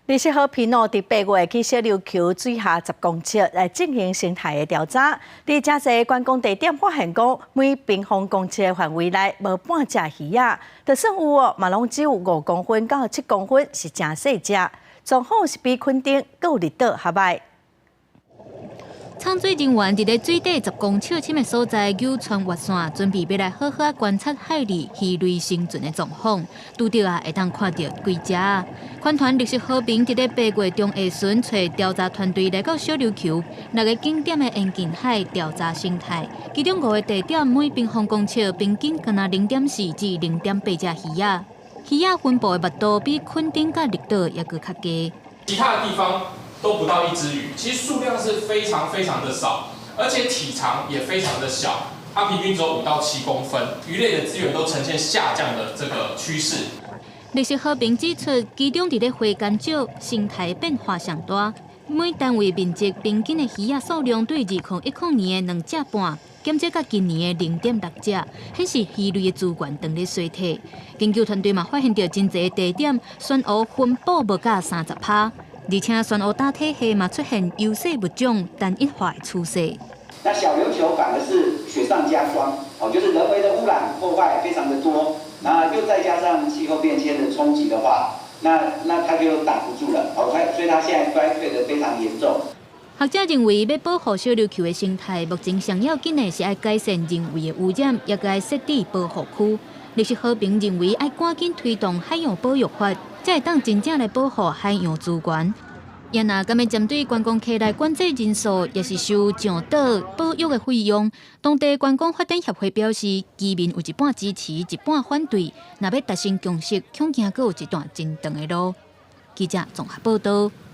綠色和平哦，佇8月去小琉球水下10公尺來進行生態的調查。佇誠濟觀光地點發現講，每平方公尺的範圍內無半隻魚仔，就算有哦，嘛攏只有5公分到7公分，是誠細隻。狀況是比墾丁閣綠島較䆀。參水人員佇咧水底10公尺深的所在，搝穿越線，準備欲來好好觀察海裡魚類生存的狀況。拄著啊，會當看著幾隻。環團綠色和平佇咧8月中下旬，揣調查團隊來到小琉球六个景點的沿近海調查生態。其中五个地點每平方公尺平均干焦0.4至0.8隻魚仔。魚仔分布的密度比墾丁佮綠島猶閣較低。其他的地方都不到一隻魚，其實數量是非常非常的少，而且體長也非常的小，它平均只有5到7公分，魚類的資源都呈現下降的這個趨勢。綠色和平指出，其中佇咧花乾石生態變化上大，每單位面積平均的魚仔數量對2010年的2隻半，減少到今年的0.6隻，顯示魚類的資源正咧衰退。研究團隊嘛發現著真濟地點珊瑚分布無夠30%。而且珊瑚礁體系嘛出現優勢物種單一化的趨勢。那小琉球反而是雪上加霜，哦，就是人為的污染破壞非常的多，那又再加上氣候變遷的衝擊的話，那它就擋不住了，哦，所以它現在衰退得非常嚴重。學者認為，欲保護小琉球的生態，目前上要緊的是愛改善人為的污染，也閣愛設置保護區。綠色和平認為，愛趕緊推動海洋保育法，才會當真正來保護海洋資源。也若敢欲針對觀光客來管制人數，抑是收上島保育的費用，當地觀光發展協會表示，居民有一半支持，一半反對。若欲達成共識，恐驚閣有一段真長的路。記者綜合報道。